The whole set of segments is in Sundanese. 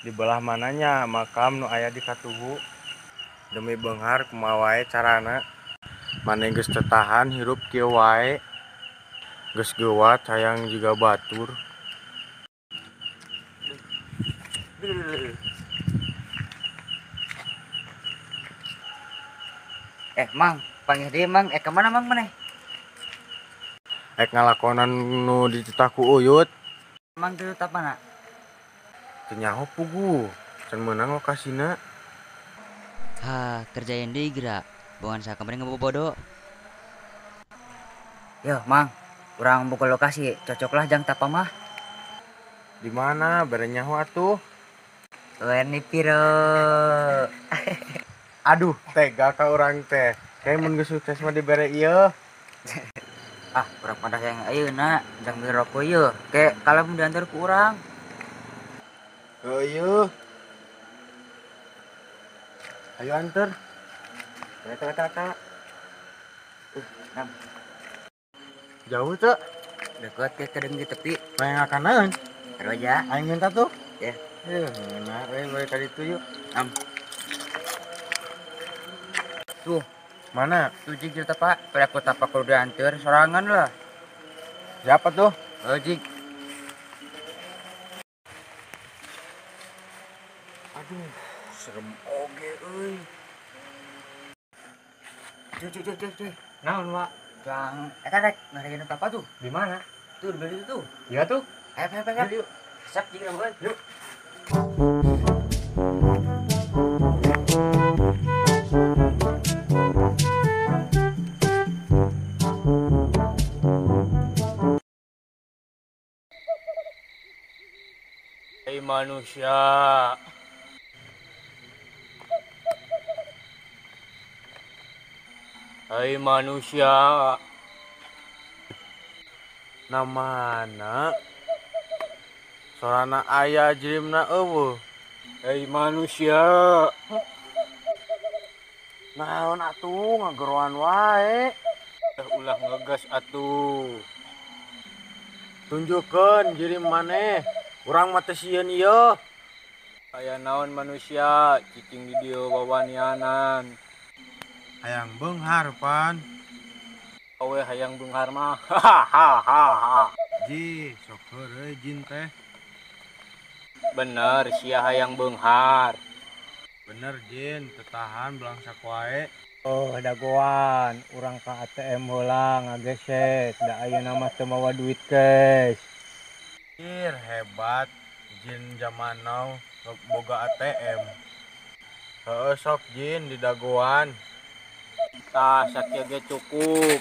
Di belah mananya makam nu aya di katuhu. Demi beunghar kumaha wae carana. Maneh geus teu tahan hirup kieu wae. Geus geuwat hayang jiga batur. Mang, panggil deui Mang, ka mana Mang maneh? Ek ngalakonan nu dititah ku Uyut. Mang teu tetap mana? Teu nyaho puguh, can meunang lokasina. Ha, kerjain deui geura. Bongan saha kamari ngebobodo. Yo, Mang, urang boga lokasi, cocoklah jang tapa mah. Di mana? Bere nyaho atuh. Weni piro. Aduh, tega ka urang teh. Kayak mun geus sukses mah dibere ieu. Ah, urang pada yang ayeuna jang beli rokok ieu. Kayak kalau mun diantar ku urang. Heuh ieu. Ayo anter. Kata. Nam. Jauh teu? Deket ke kedeng di tepi. Hayang ngakanan. Roja. Aing minta tuh. Ya. Heuh, ngeunah euy balik ka ditu yuk. Am. Tuh, mana? Tuh jig cerita Pak, pada aku tapak kudu diantar sorangan lah. Siapa tuh? Oh, jig. Aduh, serem oge euy. Cuy. Naon, Wak? Jang, eta rek ngareun tapa tuh. Di mana? Tuh, di beli itu tuh. Iya tuh. Ayo. Yuk. Siap jig lah, Yuk. Hei manusia. Hei manusia. Nah mana? Sorana aya jirimna eueuh. Hei manusia. Naon atuh ngageroan wae. Ulah ngegas atuh. Tunjukkeun jirim maneh. Urang mah teu sieun ieu. Aya naon manusia, cicing di dieu wawanianan. Hayang beunghar pan. Awe hayang beunghar mah. Hahaha. Ji, sok heureuy jin teh. Bener sia hayang beunghar. Bener jin, teu tahan belangsak wae. Oh, dagoan, urang ka ATM heula ngagesek, da ayeuna mah teu mawa duit cash. Ir hebat jin zaman now boga ATM. Heeh sok jin di dagoan. Tah sakieu ge cukup.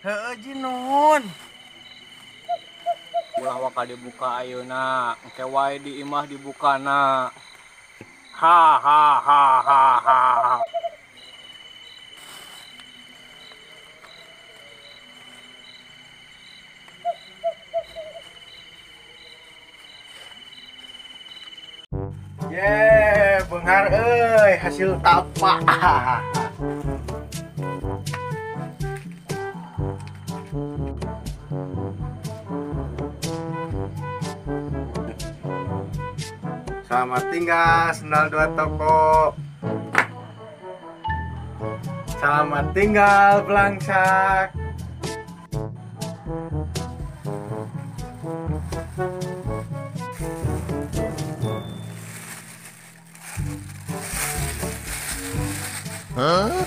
Heeh jin nuhun. Ulah waka dibuka ayeuna, engke wae di imah dibukana. Ha ha ha ha ha. Ye, beunghar euy hasil tapa. Selamat tinggal sendal dua toko. Selamat tinggal belangsak. Huh?